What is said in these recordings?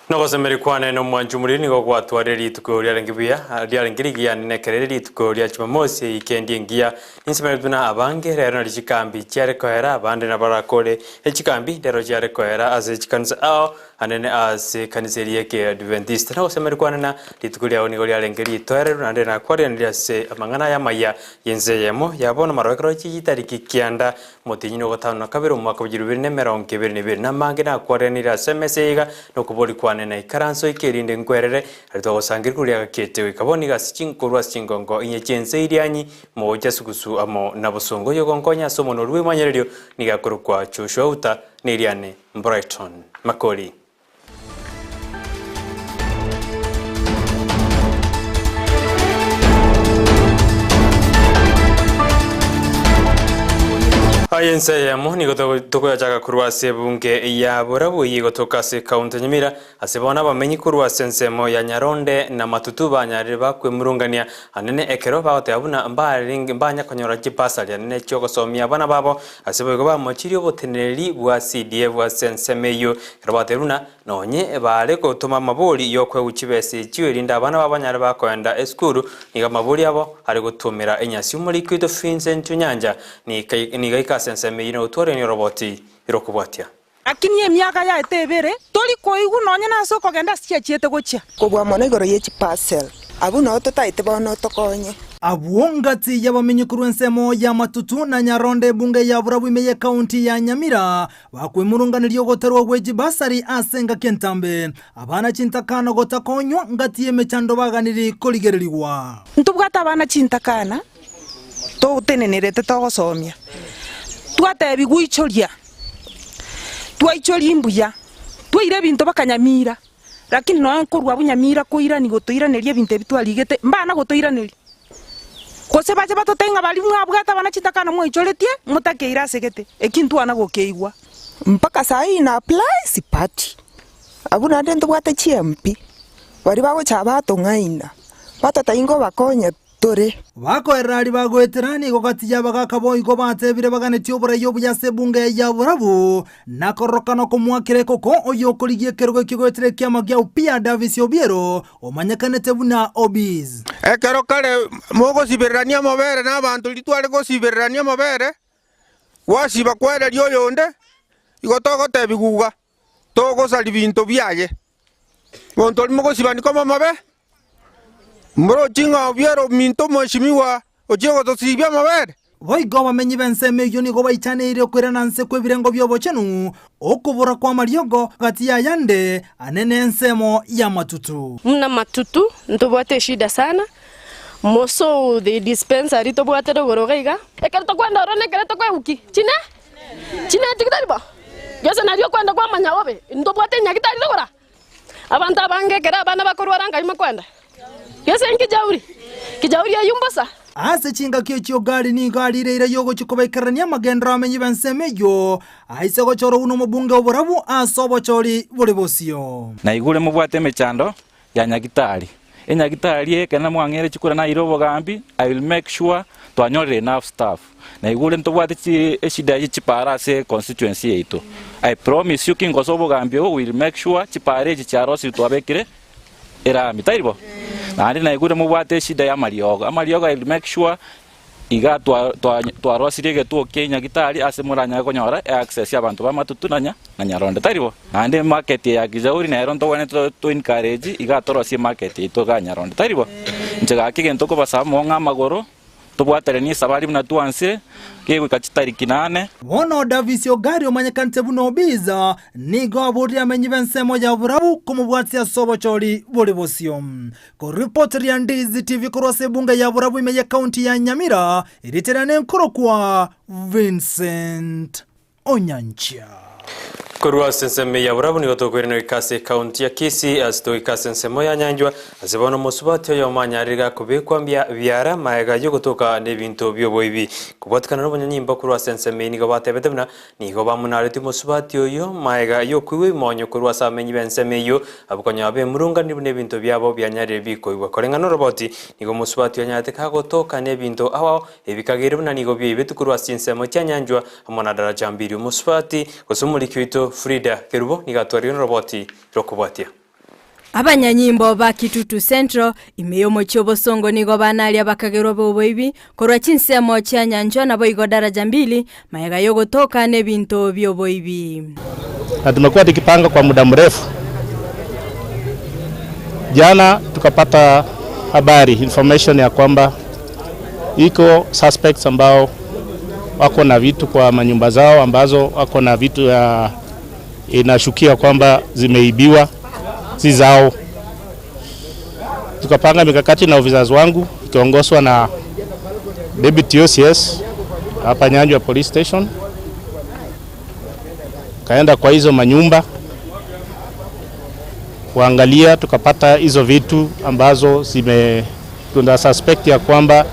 Nogosemeria kwane nomwanchi omoriri nigo gwatwarire rituko riarenge buya, riarenge rigiya nekereri rituko ria Jumamosi eikendi engiya. Ninsemeretie buna abange rero nari chikambi chiare koera, abande nabarakore echikambi rero chiare koera ase chikanisa ao anene ase ekanisa eria y'Ekeadventista. Nogosemeria kwane na rituko riao nigo riarenge ritoereru naende nakwariganirie ase amang'ana aya amaya y'ense eyemo ya bono marogo ekero chitariki kianda Omotienyi ogatano na kabere omwaka bwa chilifu ibere na emerongo ebere na ebere, na amange nakwareranire ase emesa eye iga, na okobori kwane naikaranse oike erinde nkwerere, aria twagosangereria korwa riagakete goika bono iga ase chinkorwa ase chingongo inye chi'ense irianyi, mogocha sugusu amo na bosongo. Oyogonkonya ase omonwa bw'emanyererio nigo akorokwa Joshua Uta, na eriane Brighton Makori. Aye ense eyemo nigo tokoyachaka korwa ase ebunge ya Borabu eyio egotoka ase ekaunti ya Nyamira ase bono abamenyi korwa ase ensemo ya Nyaronde na Matutu banyarire bakwemurungania anene ekero bagoteba buna mbarenge mbanya konyora chibasari anene chiogosomia abana babo Ase boigo bamochirie oboteneneri bwa CDF ase ensemo eyio, ekero batebirie buna nonye baare gotoma amabori y'okoegwa chibesa echio erinde abana babo banyare bakoenda esukuru, nigo amabori abo are gotuomera enyasi. Omoriki oito Vincent Onyancha nigo aika ase ensemo eyio na gotwarania oroboti rokobwatia. Lakini emiaka yaete ebere, tori koigwa nonya nase okogenda ase chiachiete gochia. Kobua mono igoro ye chiparcel. Abwo nao totaete bono otokonye. Abwo ngati y'abamenyi korwa ensemo ya Matutu na Nyaronda ebunge ya Borabu ime y'ekaunti ya Nyamira bakwemurunganeria ogoterwa gwe chibasari ase engaki entambe. Abana chintakana gotakonywa ngati y'emechando baganiri korigererigwa. Ntobwate abana chintakana totenenerete togosomia, twatebigwa ichoria. Twaichoria imbuya, twaira ebinto baka Nyamira, lakini nonya nkorwa abwo Nyamira koirani gotoiraneria ebinto ebi twarigete, mbana gotoiraneria. Gose bache batotebie ng'a baria mwabwate abana chintakana mwaichoretie, motakeire ase gete, eki ntwana gokeigwa. Mpaka saa hii na apply sipati, abwo naende ntobwate chi MP, baria bagocha batong'aina, batotebia ngobakonye tore. Bakoerera aria bagoetera, nigo gati y'abagaaka boigo batebire baganetie oborai obuya ase ebunge ya Borabu, na kororokana okomoakera ekoko oyio okorigia ekerogo ekio goetera ekiama gia Upia Davis Obiero, omanyekanete buna Obiz. Ekero kare mogosibererania amabere nabanto riria tware gosibererania amabere, gwasiba kwereria oyonde, igo togotebigwa iga, togosaria binto biaye. Monto oria mogosibani koba amabe, Moroche ng'a obiare ominto omweshimiwa ochie gotosibia amabere? Boigo abamenyi b'ensemo eyio nigo baichaneire okoirana nse kw'ebirengo bi'obochenu, okobora kw'amariogo gati y'ayande ane nensemo y'amatutu. Buna matutu ntobwate eshida sana, moso the dispensary tobwate rogoro iga iga. Ekero tokwenda ororo nekero tokoegwa ki? Chine? Chineti tari bo? Gose nario okwenda kwamanya bobe, ntobwate enyagitari rogoro aa? Abanto abange ekero abana bakorwara nkai mokwenda? Gese nkijauri? Kijauri eyio mbosa. Ase chingaki echio Gaali nigo ariire eira y'ogochia kobaikererania amagenderero amenyi b'ensemo eyio, aise gochorwa buna omobunge o borabu ase obochori bore bosio. Naigure mobwate emechando ya Nyagitari. Enyagitari eye ekero namwang'eire chikura naire obogambi, I will make sure twanyorire enough staff. Naigure ntobwate chi eshida ye chipara ase econstituency yaito. I promise you kingosoa obogambi obo we will make sure chipara echi chiarosirwe twabekire erami, tari bo? Naende naigure mobwate eshida ya amariogo, amariogo I will make sure iga twa twa twarosirie egetuo kia enyagitari ase moranyare konyora eaccess ya abanto ba Matutu na nya na Nyaronde, tari bo? Naende emarket eye ya Kijauri nero ntogwenerete to to encourage iga torosie emarket yaito igaa Nyaronde, tari bo? Inche gaki egento nkobasaba mong'e amagoro. Tobwateranie esabari buna twanse, kegoika chitariki nane. Bono Davis Ogari omanyekanete buna Obiza nigo aborire amenyi b'ensemo ya Borabu komobwatia ase obochori bore bosio. Koripoteria Ndizi TV korwa ase ebunge ya Borabu ime y'ekaunti ya Nyamira, erieta riane nkorokwa Vincent Onyancha. Korwa ase ensemo ya Borabu nigo tokoirana goika ase ekaunti ya Kisii ase togoika ase ensemo ya Nyanjwa ase bono omosubati oyomo anyarire gakobekwa mbia biara maega yogotoka nebinto bioboibi. Kobwatikana nobonyanyimbo korwa ase ensemo eye nigo batebete buna nigo bamonaretie omosubati oyio maega yokoigwa ebimonyo korwa ase abamenyi b'ensemo eyio abwo konya bemurunganire buna ebinto biabo bianyarire bikoigwa. Koreng'ana noroboti nigo omosubati oyo anyarete kagotoka nebinto ao Ebikageire buna nigo biaibetwe korwa ase chinsemo chia nyanchwa amo na daraja mbiri. Omosubati gose omoriki oito Frida Kerubo nigo atwarire noroboti rw'okobwatia. Abanyanyimbo ba Kitutu Central, ime y'omochie obosongo nigo banaria bakagerwa b'oboibi korwa chinsemo chia nyanchwa naboigo daraja mbili, magega y'ogotoka n'ebinto bi'oboibi. Na tumekuwa tukipanga kwa muda mrefu. Jana tukapata habari information ya kwamba iko suspects ambao wako na vitu kwa manyumba zao ambazo wako na vitu ya inashukia kwamba zimeibiwa si zao. Tukapanga mikakati na officers wangu ikiongozwa na Deputy OCS hapa Nyanjwa Police Station, kaenda kwa hizo manyumba kuangalia, tukapata hizo vitu ambazo zime tuna suspect ya kwamba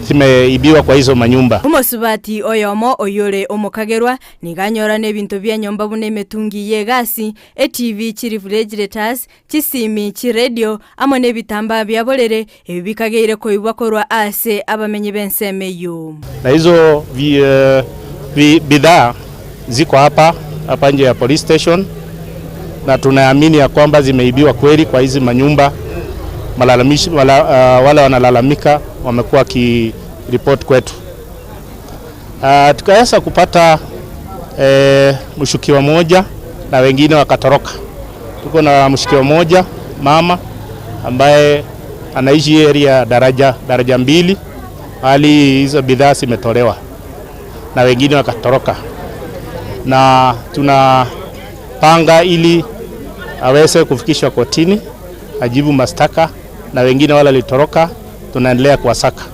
zimeibiwa kwa hizo manyumba. Omosubati oyomo oyore omokagerwa nigo anyora nebinto bi'enyomba buna emetungi y'egasi, etibi, chirifurejiretasi, chisimi, chiredio, amo nebitambaa bia borere, ebi bikageire koibwa korwa ase abamenyi b'ensemo eyio. Na hizo vi, vi, bidhaa ziko hapa hapa nje ya police station, na tunaamini ya kwamba zimeibiwa kweli kwa hizi manyumba. Malalamishi, wala, wale wanalalamika wamekuwa wakiripoti kwetu. Tukaweza kupata mshukiwa mmoja na wengine wakatoroka. Tuko na mshukiwa mmoja mama ambaye anaishi area daraja 2, hali hizo bidhaa zimetolewa na wengine wakatoroka, na tunapanga ili aweze kufikishwa kotini ajibu mashtaka, na wengine wale walitoroka tunaendelea kuwasaka.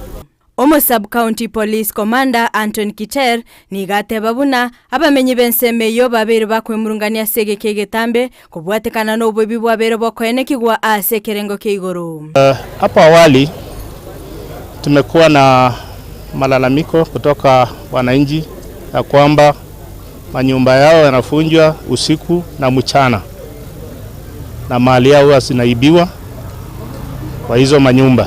Omo Sub County Police Commander Anton Kiter nigateba buna abamenyi b'ensemo eyio babere bakwemurungania ase egeke egetambe kobwatekana n'oboibi bwabere bokoenekigwa ase ekerengo kia igoro. Hapo awali tumekuwa na malalamiko kutoka wananchi ya kwamba manyumba yao yanafunjwa usiku na mchana na mali yao huwa zinaibiwa kwa hizo manyumba.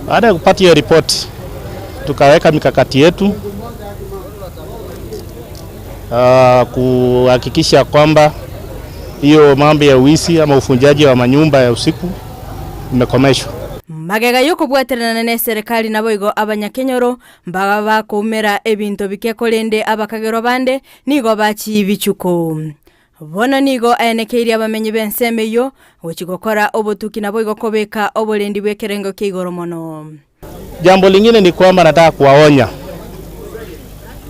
Baada ya kupata hiyo ripoti, tukaweka mikakati yetu kuhakikisha kwamba hiyo mambo ya wizi ama ufunjaji wa manyumba ya usiku imekomeshwa. Magega yokobwaterana ne serikali naboigo abanyakenyoro mbaga bakoumera ebinto bike korende abakagerwa bande nigo bachibichuko. Bono nigo aenekeirie abamenyi b'ensemo eyio gochi gokora obotuki naboigo kobeka oborendi bw'ekerengo kia igoro mono. Jambo lingine ni kwamba nataka kuwaonya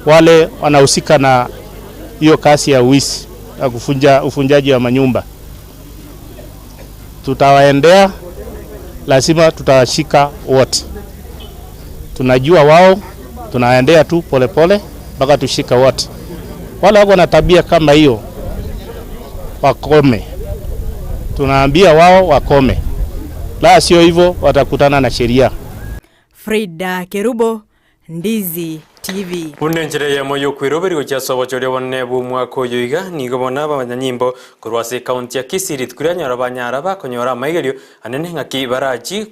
wale wanahusika na hiyo kasi ya wizi ya kufunja ufunjaji wa manyumba. Tutawaendea, lazima tutawashika wote. Tunajua wao, tunaendea tu polepole mpaka tushika wote. Wale wako na tabia kama hiyo wakome. Tunaambia wao wakome. La sio hivyo watakutana na sheria. Frida Kerubo, Ndizi TV. Buna enchera eyemo ya okoiroberia gochia ase obochori obonene bwa omwaka oyo iga, nigo bono abanyanyimbo korwa ase ekaunti ya Kisii rituko rianyora banyara bakonyora amaigerio anene ng'aki barachi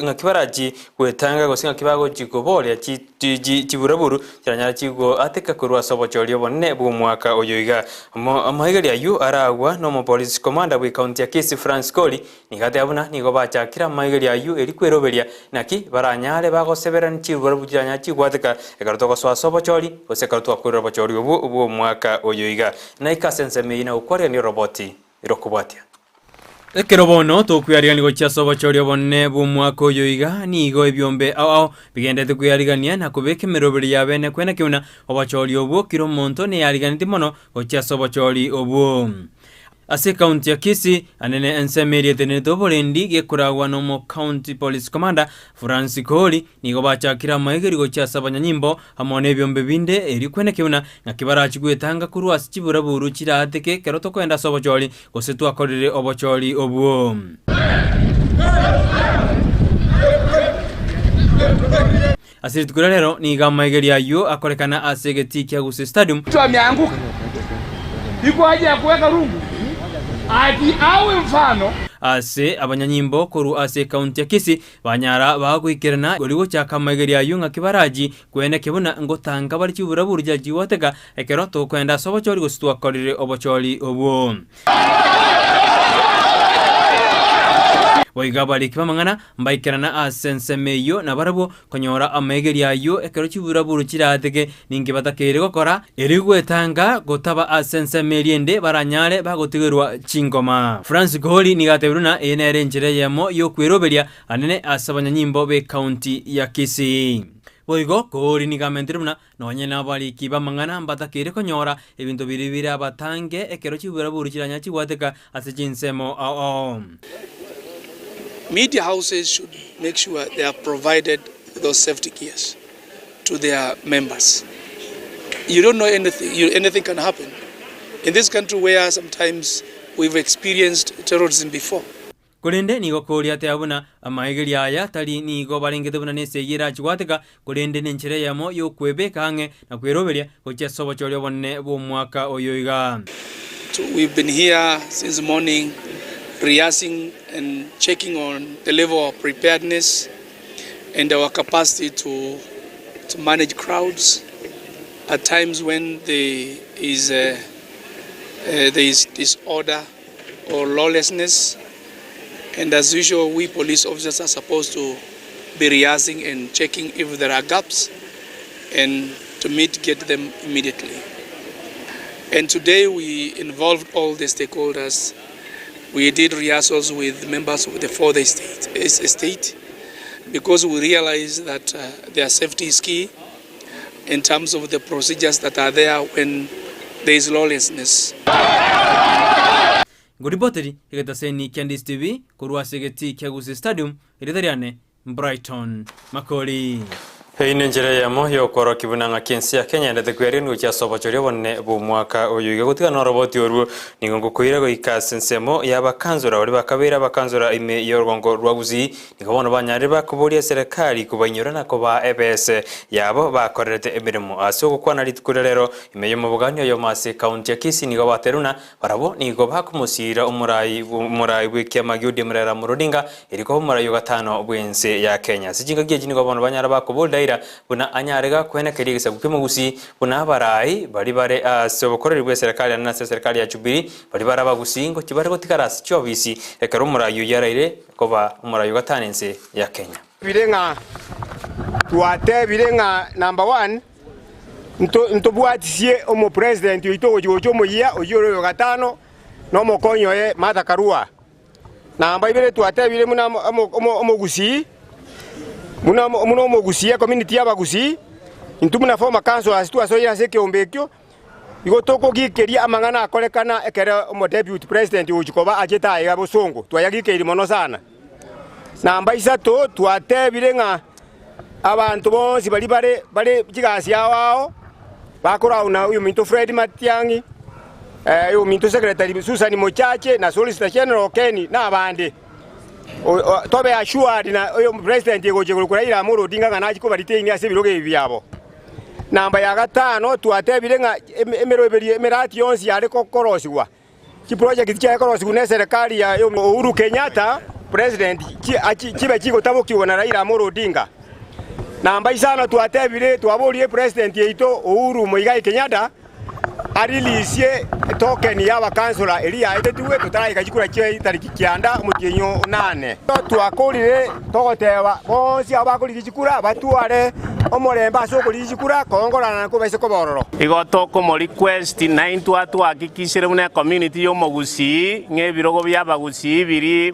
ng'aki barachi gwetanga gose ng'aki bagochi koboria chiburaburu chiranyara chigoateka korwa ase obochori obonene bwa omwaka oyo iga. Amaigerio aywo aragwa na omopolice commander bwa ekaunti ya Kisii Francis Koli, nigo ateba buna nigo bachakire amaigerio aywo eri kweroberia naki baranyare bagoseberani chiburaburu chiranyara chigwateka ekero togosoa ase obochori gose ekero twakorire obochori obwo bwa omwaka oyo iga. Naika ase ensemo eyio na gokwaria ni roboti erokobwatia. Ekero bono tokwiyarigania gochia ase obochori obonene bwa omwaka oyo iga, nigo ebiombe ao ao bigendete kwiyarigania na kobeka emeroberi ya bene kwene kiuna obochori obwo kera omonto neyariganeti mono gochia ase obochori obwo. Ase ekaunti ya Kisii, anene ensemo eria etenenete oborendi gekoragwa na omo County Police Commander Francis Koori, nigo bachakire amaegeri gochia ase abanyanyimbo amo na ebiombe binde erio kwene kiuna ng'aki barachi gwetanga korwa ase chiburaburu chiraateke ekero tokoenda ase obochori gose twakorire obochori obwo. Ase rituko riria rero nigo amaegeri ayio akorekana ase egetii kia Gusii Stadium. Mtu ameanguka, iko haja ya kuweka rungu ati awe mfano. Ase abanyanyimbo korwa ase ekaunti ya Kisii banyara bagoikerana ori gochaka amaigerio ayio ng'aki barachi kweneke buna ngotanga bare chiburaburu chiaye chigwateka ekero tokoenda ase obochori gose twakorire obochori obwo. Boigo abariki b'amang'ana mbaikerana ase ensemo eyio nabarabwo konyora amaigerio ayio ekero chiburaburu chirateke ninki batakeire gokora erio gwetanga gotaba ase ensemo eria ende baranyare bagotigerwa chingoma. Francis Koori nigo atebire buna eye nere enchera eyemo y'okweroberia anene ase abanyanyimbo b'ecounty ya Kisii. Boigo Koori nigo amentire buna Nonye nabariki b'amang'ana mbatakeire konyora ebinto biria birabatange ekero chiburaburu chiranyare chigwateka ase chinsemo ao ao. Media houses should make sure they have provided those safety gears to their members. You don't know anything, you, anything can happen. In this country where sometimes we've experienced terrorism before. Korende nigo koria ateba buna amaegerio aya tari nigo barengete buna nesegi erachie gwateka, korende nenchera eyemo y'okwebeka ang'e na kweroberia gochia ase obochori obonene bw'omwaka oyo iga. We've been here since morning rehearsing and checking on the level of preparedness and our capacity to to manage crowds at times when there is uh, uh, there is disorder or lawlessness and as usual we police officers are supposed to be rehearsing and checking if there are gaps and to mitigate them immediately. And today we involved all the stakeholders. We did rehearsals with members of the fourth estate, estate because we realize that uh, their safety is key in terms of the procedures that are there when there is lawlessness. Ngoripoteri egetaseni kia Ndisi TV korwa ase egetii kia Gusii Stadium, erieta riane Brighton Makori. Eyio nenchera eyemo y'okworokia buna ng'aki ense ya Kenya endete kweria gochia ase obochori obonene bw'omwaka oyo. Iga gotiga noroboti orwo, nigo ngokoira goika ase ensemo y'abakanzora baria bakabeire abakanzora ime y'orogongo rwa Gusii Nigo bono banyarire bakoboria eserekari kobainyora na kobaa ebese yabo bakorerete emeremo. Ase ogokwana rituko ria rero ime y'omobogani oyomo ase ekaunti ya Kisii nigo baterwe buna barabwo nigo bakomosiira omorai omorai bw'ekiama gia ODM Raila Amolo Odinga erio koba omorai o gatano bw'ense ya Kenya. Ase chingaki echi nigo bono banyara bakoboria Raila buna anyare gakwenekeria egesaku ki'omogusii buna abarai baria bare ase obokoreri bw'eserekari ande nase eserekari ya Jubilee baria bare abagusii ngochia bare gotigara ase chiofisi ekero omorai oyio araire Koba omorai o gatano ense ya Kenya. Bire ng'a twatebire ng'a number one nto ntobwatisie omopresident oito ogochi gocha omoyia oyio ore oyo gatano na omokonyi oye Martha Karua. Namba ibere twatebire buna omo omo omogusii buna buna omogusii ecommunity ya abagusii intwe buna former councillors twasoire ase ekeombe ekio. Igo tokogikeria amang'ana akorekana ekero omodeputy president ogochia koba achete aiga bosongo, twayagikeirie mono sana. Namba isato, twatebire ng'a abanto bonsi baria bare bare chigasi ao ao, bakorauna oyominto Fred Matiang'i, oyominto secretary Susan Mochache na solicitor general Ken na abande. Tobe assured na oyo president egochia korokwa Raila Amolo Odinga ng'a nachie koba retain ase ebirogo ebi biabo. Namba ya gatano, twatebire ng'a emeroberi emerati yonsi yare korosigwa, chiproject chiare korosigwa na eserekari ya Uhuru Kenyatta president chibe chigotabokigwa na Raila Amolo Odinga. Namba isano twatebire twaborire president yaito Uhuru Muigai Kenyatta arilisie etoken ya abakansora eria yaetetigwe totaraika chikura chia tariki kianda omotienyi o nane. Twakorire togoteba bonsi aba bakorigia chikura batware omorembe ase okorigia chikura koongorana na kobaisa koba ororo. Igo tokomo request naintwe atohakikishere buna ecommunity ya omogusii ng'a ebirogo bia abagusii biri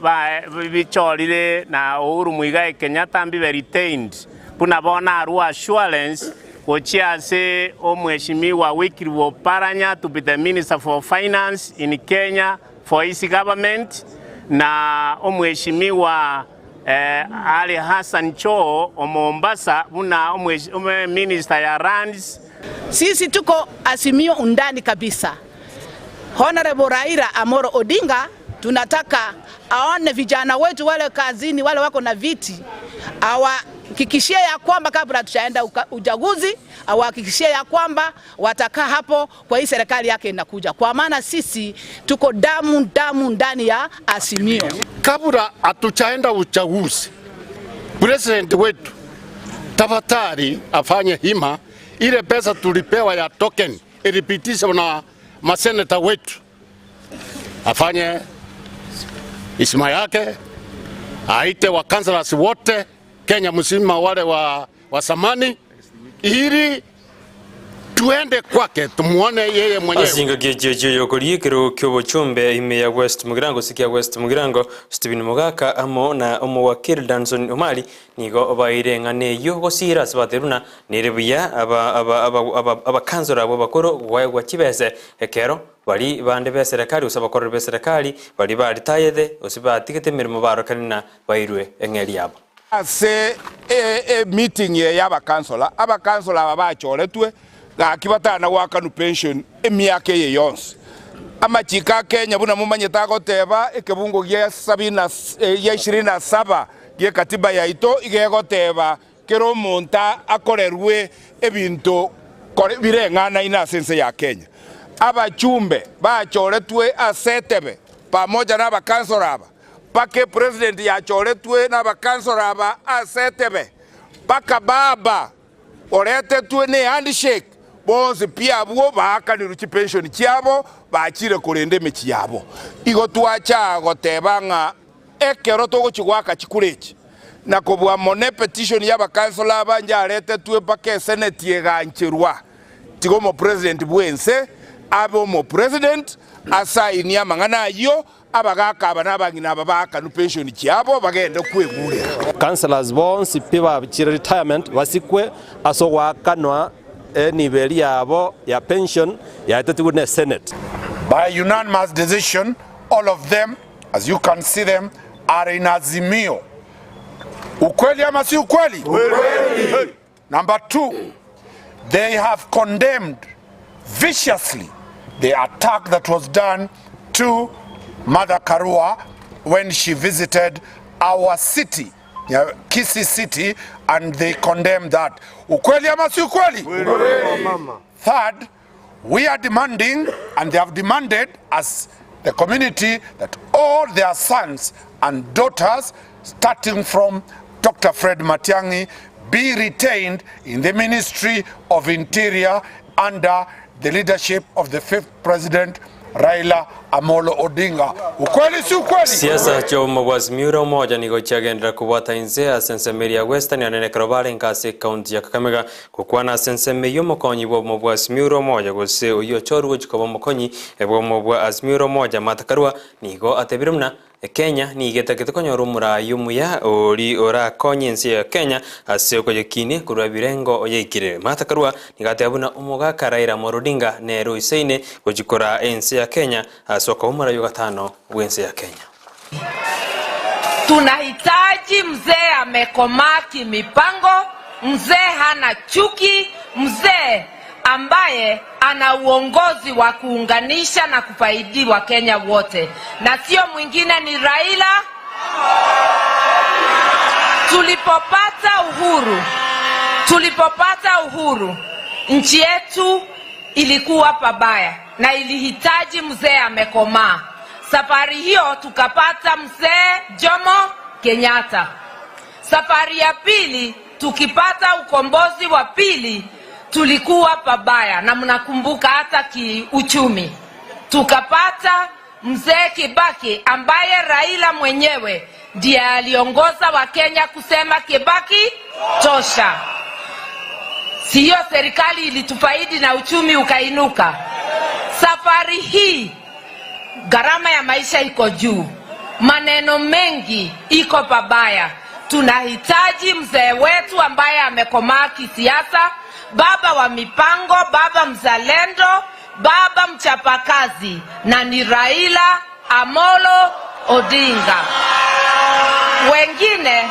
bichorire na Uhuru Muigai Kenyatta mbibe retained buna bono arue assurance Gochia ase Omweshimiwa Wycliffe Oparanya to be the Minister for Finance in Kenya for his government, na Omweshimiwa Ali Hassan Joho o Mombasa buna Minister ya Lands. Sisi tuko Azimio undani kabisa. Honorable Raila Amolo Odinga tunataka aone vijana wetu wale kazini wale wako na viti awa Awahakikishie ya kwamba kabla hatujaenda uchaguzi, awahakikishie ya kwamba watakaa hapo kwa hii serikali yake inakuja, kwa maana sisi tuko damu damu ndani ya Azimio. Kabla hatujaenda uchaguzi, president wetu tafadhali afanye hima, ile pesa tulipewa ya token ilipitishwa na maseneta wetu, afanye heshima yake, aite wa councillors wote Kenya mzima wale wa zamani, ili tuende kwake tumuone yeye mwenyewe. Asinga giechiechi yokorie kero kiobochumbe ime ya West Mugirango sikia West Mugirango Stephen Mogaka amo na omowakili Danson Omali nigo baire ng'ana eyio gosira ase bateruna nere buya abakansora abo bakoro gwaegwa chibese ekero bari bande be serikali gose abakoreri be serikali bari baritayete gose batigete emeremo barokane na bairwe eng'eri yabo. Ase emeeting eye y'abakansola, abakansola aba bachoretwe gaki batana goakanwa pension emiaka eye yonsi. Amachiko a Kenya buna momanyete agoteba ekebungo gia sabini na gia ishirini na saba gi'ekatiba yaito iga egoteba kera omonto akorerwe ebinto bireng'anaine ase ense ya Kenya. Abachumbe bachoretwe ase etebe pamoja nabakansora aba Mpaka epresident yachoretwe nabakansora aba ase etebe, mpaka baba oretetwe ne handshake, bonsi pi abwo baakanirwe chipension chiabo bachire korenda emechie yabo. Igo twacha goteba ng'a ekero togochia goaka chikura echi na kobua mono epetition y'abakansora aba njaretetwe mpaka eseneti egancherwa, tiga omopresident bwense abe omopresident asainie amang'ana ayio. Abagaaka aba na abang'ina aba baakanwe pension chiabo bagende kwegurera. Councillors bonsi pi bachire retirement basikwe ase ogoakanwa enibo eria yabo ya pension yaetetigwe ne Senate. By unanimous decision, all of them, as you can see them, are in Azimio. Ukweli ama si ukweli? Ukweli. Number two, they have condemned viciously the attack that was done to Mother Karua when she visited our city, Kisii City, and they condemned that. Ukweli ama si ukweli? Third, we are demanding, and they have demanded as the community, that all their sons and daughters, starting from Dr. Fred Matiang'i, be retained in the Ministry of Interior under the leadership of the fifth president, Raila Amolo Odinga. Ukweli si ukweli? Siasa chi'obomo bwa Azimio la Umoja nigo chiagenderera kobwata inse ase ensemo eria ya Western ande nekero barenge ase ekaunti ya Kakamega gokwana ase ensemo eyio omokonyi bw'obomo bwa Azimio la Umoja gose oyio ochorwe gochia koba omokonyi bw'obomo bwa Azimio la Umoja Martha Karua nigo atebire buna Kenya nigo etagete konyora omoraai omuya oria orakonye ense ya Kenya ase okoyekinia korwa ebirengo yaikire. Martha Karua nigo ateba buna omogaka Raila Amolo Odinga nere oisaine gochia koraa ense ya Kenya ase okoba omorai ogatano bw'ense ya Kenya. Tunahitaji mzee amekomaa kimipango, mzee hana chuki, mzee ambaye ana uongozi wa kuunganisha na kufaidi Wakenya wote, na sio mwingine ni Raila. Tulipopata uhuru, tulipopata uhuru nchi yetu ilikuwa pabaya na ilihitaji mzee amekomaa. Safari hiyo tukapata mzee Jomo Kenyatta. Safari ya pili tukipata ukombozi wa pili tulikuwa pabaya, na mnakumbuka hata kiuchumi, tukapata mzee Kibaki ambaye Raila mwenyewe ndiye aliongoza Wakenya kusema Kibaki tosha. Siyo serikali ilitufaidi na uchumi ukainuka. Safari hii gharama ya maisha iko juu, maneno mengi iko pabaya. Tunahitaji mzee wetu ambaye amekomaa kisiasa, baba wa mipango, baba mzalendo, baba mchapakazi, na ni Raila Amolo Odinga. Wengine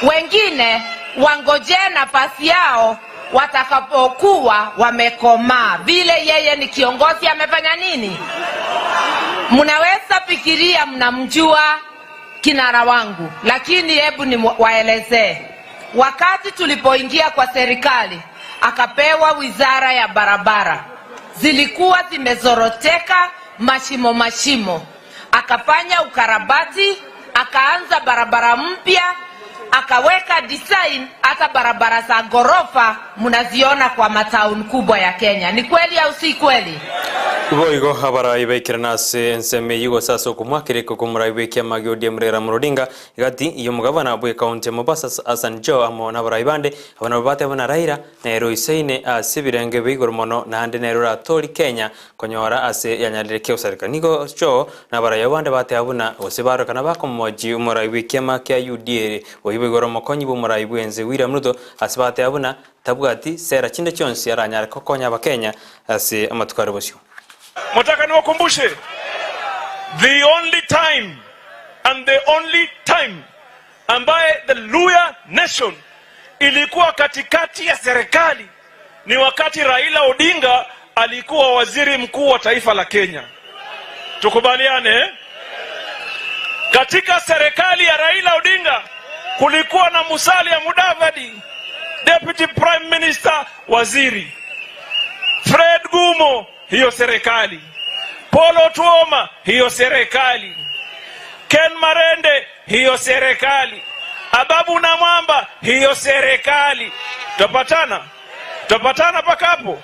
wengine wangojee nafasi yao watakapokuwa wamekomaa. Vile yeye ni kiongozi amefanya nini? Mnaweza fikiria mnamjua kinara wangu, lakini hebu ni waelezee. Wakati tulipoingia kwa serikali, akapewa wizara ya barabara, zilikuwa zimezoroteka mashimo mashimo, akafanya ukarabati, akaanza barabara mpya, akaweka design, hata barabara za ghorofa mnaziona kwa mataun kubwa ya Kenya. Ni kweli au si kweli? Boigo abarai baikirana ase ensemo eyio gose ase okomoakera ekoko omorai bw'ekiama gia ODM Raila Amolo Odinga egati y'omogabana bw'ekaunti ya Mombasa Hassan Joho amo nabarai bande aba nabwo bateba buna Raila nere oisaine ase ebirenge bia igoro mono naende nere oratoorie Kenya konyora ase yanyarire kegosareka. Nigo Joho nabarai abwo bande bateba buna gose barokana bakomomochi omorai bw'ekiama kia UDA oyio boigo ore omokonyi bw'omorai bw'ense William Ruto ase bateba buna Tabwati sera chinde chionsi aranyare gokonya Abakenya ase amatuko are bosio. Mwataka niwakumbushe the only time and the only time ambaye the Luhya nation ilikuwa katikati ya serikali ni wakati Raila Odinga alikuwa waziri mkuu wa taifa la Kenya. Tukubaliane eh? Katika serikali ya Raila Odinga kulikuwa na Musalia Mudavadi, deputy prime minister, waziri Fred Gumo, hiyo serikali, Paul Otuoma, hiyo serikali, Ken Marende, hiyo serikali, Ababu Namwamba, hiyo serikali. Tutapatana, tutapatana mpaka hapo.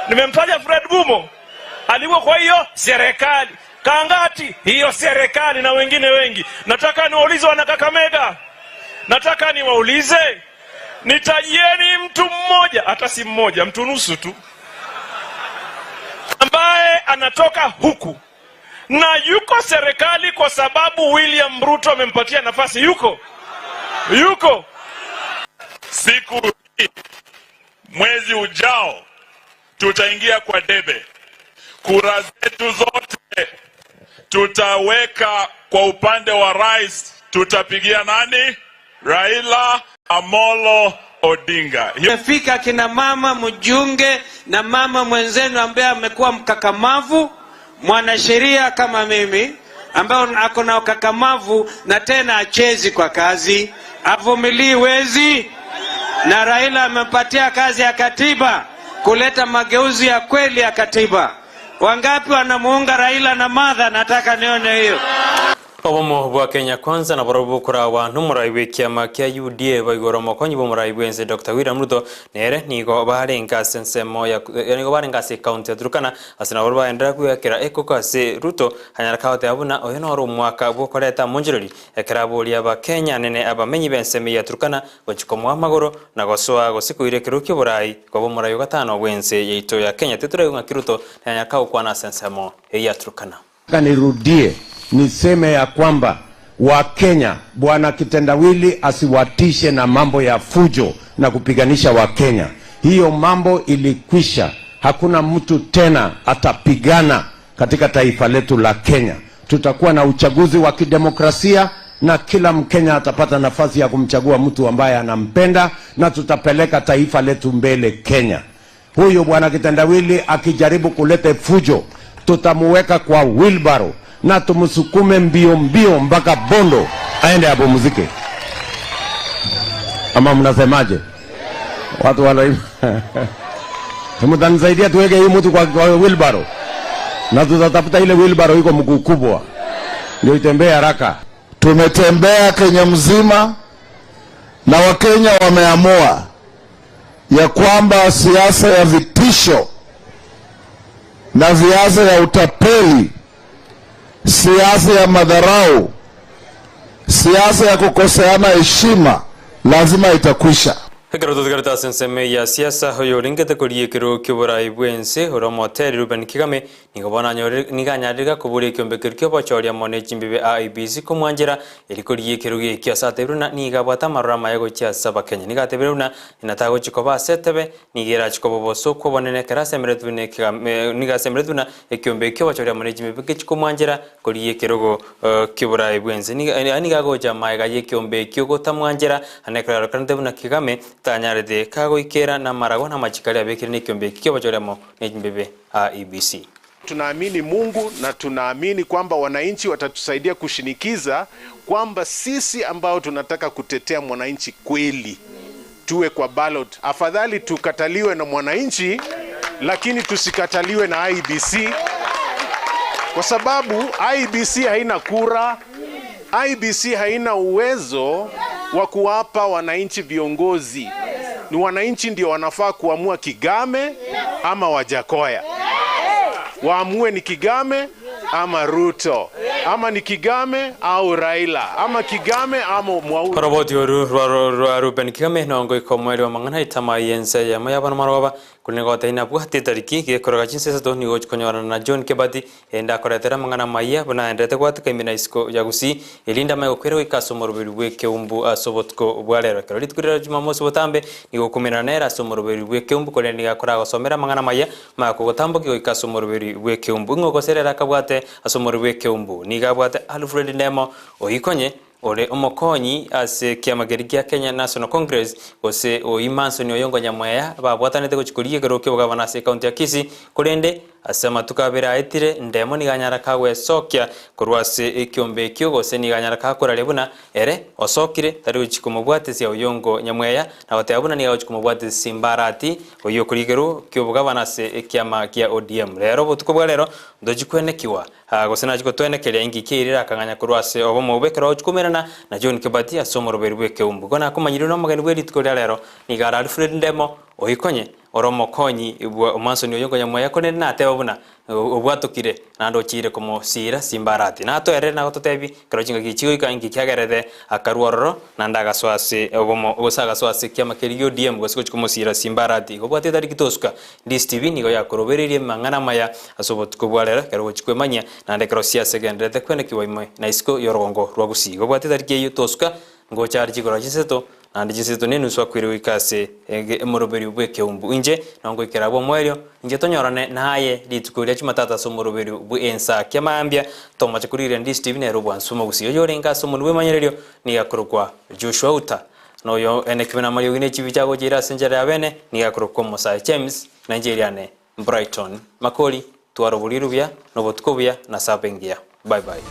Nimemtaja Fred Gumo, alikuwa kwa hiyo serikali. Kangati, hiyo serikali na wengine wengi. Nataka niwaulize wana Kakamega, nataka niwaulize, nitajieni mtu mmoja, hata si mmoja, mtu nusu tu, ambaye anatoka huku na yuko serikali kwa sababu William Ruto amempatia nafasi. Yuko yuko siku hii mwezi ujao tutaingia kwa debe. Kura zetu zote tutaweka kwa upande wa rais, tutapigia nani? Raila Amolo Odinga. Fika kina mama, mjiunge na mama mwenzenu ambaye amekuwa mkakamavu, mwanasheria kama mimi, ambaye ako na ukakamavu na tena achezi kwa kazi, avumilii wezi, na Raila amempatia kazi ya katiba, kuleta mageuzi ya kweli ya katiba. Wangapi wanamuunga Raila na Martha? Nataka nione hiyo. Obomo bwa Kenya Kwanza naborobwo bokoragwa nomorai bw'ekiama kia UDA boigoro omokonyi bw'omorai bw'ense Doctor William Ruto nere nigo barenge ase ensemo ya nigo barenge ase ecounty ya Turkana ase naborobwo baenderera kwegakera ekoko ase Ruto anyare kagoteba buna oyo noro omwaka bw'okoreta omonchorori ekero aboria abakenya nene abamenyi b'ensemo ya Turkana gochia komoa amagoro na gosoa gose koira ekerogo ki'oborai koba omorai ogatano bw'ense yaito ya Kenya. Titoraigwa ng'aki Ruto nanyare kagokwana ase ensemo eye ya Turkana. Nataka nirudie niseme ya kwamba Wakenya, bwana Kitendawili asiwatishe na mambo ya fujo na kupiganisha Wakenya. Hiyo mambo ilikwisha. Hakuna mtu tena atapigana katika taifa letu la Kenya. Tutakuwa na uchaguzi wa kidemokrasia na kila Mkenya atapata nafasi ya kumchagua mtu ambaye anampenda, na tutapeleka taifa letu mbele Kenya. Huyu bwana Kitendawili akijaribu kuleta fujo, tutamuweka kwa wheelbarrow na tumsukume mbio mbio mpaka Bondo aende apumzike. Ama mnasemaje? Watu wana mtanisaidia tuweke hii mtu kwa, kwa wheelbarrow, na tutatafuta ile wheelbarrow iko mguu kubwa ndio itembee haraka. Tumetembea Kenya mzima na Wakenya wameamua ya kwamba siasa ya vitisho na siasa ya utapeli, siasa ya madharau, siasa ya kukoseana heshima lazima itakwisha. Ekero totigarete ase ensemo eye ya siasa, oyorengete koria ekerogo ki'oborai bw'ense ore omoteri Reuben Kigame nigo bono anyorire nigo anyarire koboria ekiombe keria ki'obochori amo ne chimbibe IEBC komwanchera erio koria ekerogo ekio ase atebire buna nigo abwate amaroro amaya gochia ase abakenya. Nigo atebire buna inatagochia koba ase etebe nigo erache koba obosooku obonene ekero asemeretwe buna ekegam nigo asemeretwe buna ekiombe ekio ki'obochori amo ne chimbibe ngechi komwanchera koria ekerogo ki'oborai bw'ense. Nigo nigo agocha magega y'ekiombe ekio gotamwanchera Naende ekero yarokanete buna Kigame tanyarete kagoikera namarago na amachiko aria abekire nekiombe eki ki'obochori amo nechimbibe IEBC. Tunaamini Mungu na tunaamini kwamba wananchi watatusaidia kushinikiza kwamba sisi ambao tunataka kutetea mwananchi kweli Tuwe kwa ballot. Afadhali tukataliwe na mwananchi, lakini tusikataliwe na IEBC, kwa sababu IEBC haina kura, IEBC haina uwezo wa kuwapa wananchi viongozi. Ni wananchi ndio wanafaa kuamua Kigame ama Wajakoya, waamue ni Kigame ama Ruto ama ni Kigame au Raila ama Kigame ama Mwaura. Koroboti oru rwa rwa Ruben Kigame nongo ikomweri wa mang'ana itama yense yamo yabana maroba kulinga ina bwate tariki gekoroga chinse sato nigo chikonyorana na John Kebati enda koretera mang'ana maya buna endete gwatika imina isiko ya Gusii elinda mago kwera ikaso moroberi bwe keumbu asobotko bwarero kero rituko Jumamosi botambe nigo kumena nera ase omoroberi bwe keumbu kore niga koragosomera mang'ana maya mako gotamboki goika ase omoroberi bwe keumbu ing'o goserera akabwate ase omoroberi bwe keumbu niga abwate Alfred Nemo oikonye ore omokonyi ase kiama keri kia Kenya National Congress gose oimansoni oyongo nyamweya babwatanete gochikoria ekero kia obogabana ase ekaunti ya Kisii korende ase amatuko abere aetire ndemo niga anyara kagwesokia korwa ase ekiombe ekio gose niga anyara kakoraria buna ere osokire tari gochi komobwatesia oyongo nyamweya na goteba buna niga gochi komobwatesia Simbarati oyo okorigerwo kia obogabana ase ekiama kia ODM. Rero obotuko bwa rero ndochikwenekiwa gose nachigotwenekeria inki keirire akang'anya korwa ase obomo obo ekero ogochikomerana na John Kibati ase omoroberi bwa ekeumbu. Igo nakomanyire na omogeni bwa erituko ria rero niga ara Alfred Ndemo oikonye ore omokonyi bwa omansoni oyo nkonyamweya korende nateba buna obwatokire naende ochire komosira Simbarati. Natoerere nagototebi ekero chingaki chigoika inki kiagerete akarwa ororo naende agasoa ase obomo gose agasoa ase ekiama keria gia ODM gose gochia komosira Simbarati. Igo obwate etariki tosuka Ndizi TV nigo yakorobereirie amang'ana amaya ase obotuko bwa rero ekero ogochia kwemanyia naende ekero siasa egendererete kwenekigwa ime na isiko y'orogongo rwa Gusii. Igo obwate etariki eyio tosuka ngocha are chigoro chinseto naende chinseto na enusu akwire goika ase emoroberio bw'ekeumbu. Inche nongoikera abwo omoerio, inche tonyorane naye rituko ria Jumatatu ase omoroberio bw'ensa kiamambia tomoche korigereria Ndizi TV nere obwansu Omogusii. Oyorenge ase omonwa bw'emanyererio nigo akorokwa Joshua Uta. Na oyo enekigwe namariogi ne chibi chiagocha ase enchera ya bene, nigo akorokwa Omosae James, na inche eriane Brighton Makori. Twara oboriri obuya, na obotuko obuya, na Sabato engiya. Bye bye.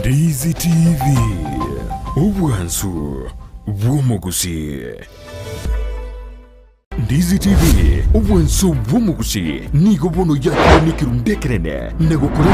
Ndizi TV, obwansu bw'omogusii. Ndizi TV, obwansu bw'omogusii, nigo bono yakorire ekerundu ekenene na gokora.